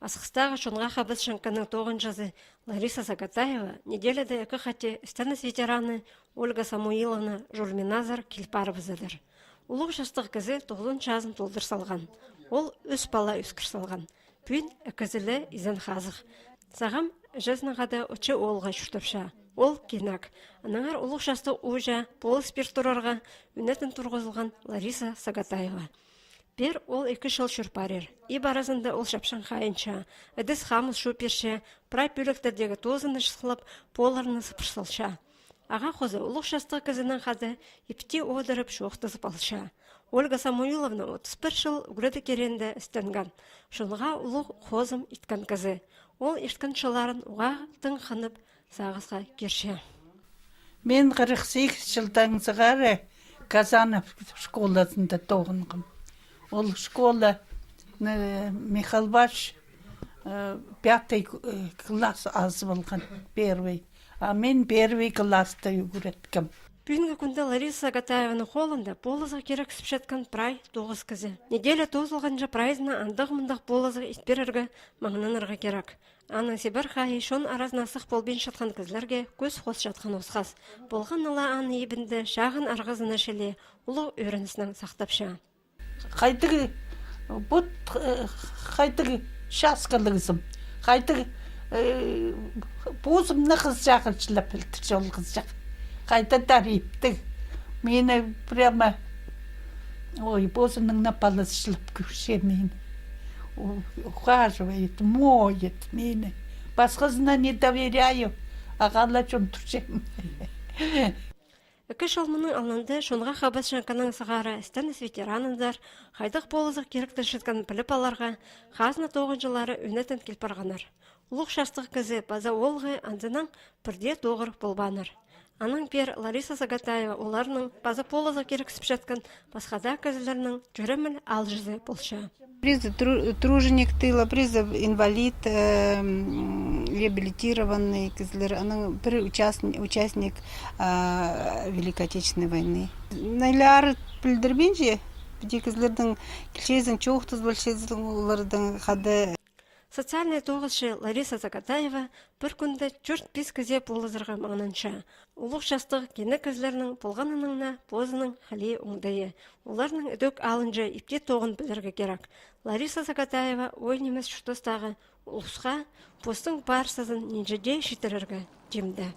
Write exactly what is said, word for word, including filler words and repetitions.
Асхыстағы чонға хабыс чаңканың тоғынҷызы Лариса Сагатаева неделяда ікі хати Стенас ветераны Ольга Самуиловна Журминазар кил парыбызадыр. Улуғ частығ кізі тоғызон чазын толдыр салған. Ол ӱс пала ӧскір салған. Пӱӱн ікізі ле изен хазых. Сағам іҷезінең хада очы оолға чуртапча. Ол кинек. Аннаңар улуғ частығ ууҷа полыс пир турарға ӱнетін турғызылған Лариса Сагатаева. Пеер ол ікі чыл чӧр парир. Иб аразында ол чапчаң хайынча, ідіс-хамыс чуп пирче, прай пӧліктердегі тоозыны чысхылап, полларны сыпырчалча. Ағаа хоза улуғ частығ кізінең хада ипти одырып чоохтазып алча. Ольга Самуиловна отыс пір чыл ӱгредіг киреенде істенген. Чонға улуғ хозым иткен кізі. Ол ирткен чылларын уғаа тың хынып, сағысха кирче. Мин хырых сигіс чылдаң сығара Казанов школазында тоғынғам. Ол школа, э, Михаил Вач, э, пятый, э, класс азып алған, первый. А мин первый класста ӱгреткем. Пӱӱнгі кӱнде Лариса Сагатаеваның холында полызығ кирексіпчеткен прай тоғыс кізі. Неделя тоозылғанҷа прайзына андағ-мындағ полызығ ит пирерге маңнанарға кирек. Аның сибер хайи чон аразына сых полбинчатхан кізілерге кӧс хосчатхан осхас. Полған ла аны ибінде чағын арғазына чіли улуғ ӧрініснең сахтапча. Хайдағ, вот, э, хайдағ часкалығзым, хайдағ, э, позымны хызыҷағ чылап пілдірче ол хызыҷах. Хайдағ тариптіг. Мині прямо, ой, позының на палас чылап кӧрче мині. У-, ухаживает, моет мині. Пасхазына не доверяю, ағаа ла чон турчам. Ікі чыл мының алнында чонға хабыс чаңканың сығара Стенас ветеранынзар хайдағ полызығ киректенчеткенін піліп аларға хазна тоғынҷылары ӱнетін кил парғаннар. Улуғ частығ кізі паза оолғы анзынаң пірдее тоғыр полбааннар. Анаң пеер Лариса Сагатаева оларның паза полызығ кирексіпчеткен пасха даа кізілернің чӧреміл аалҷызы полча. Призыв тру-, труженик тыла, призыв инвалид, э, м, реабилитированный кізілер, анаң пір участник, участник, а, Великой Отечественной войны. Найлар пілдірбинче, піди кізілернің килчезің, чоохтазып алчазың оларның хада. Социальный тоғысчы Лариса Сагатаева пір кӱнде тӧрт-пис кізее полызарға маңнанча. Улуғ частығ кинек кізілернің полғанының на позының хали оңдайы. Оларның ідӧк алынҷа ипти тоғын пілерге кирек. Лариса Сагатаева ой нимес чуртастағы улусха постың паарсазын нинҷе дее читірерге тимде.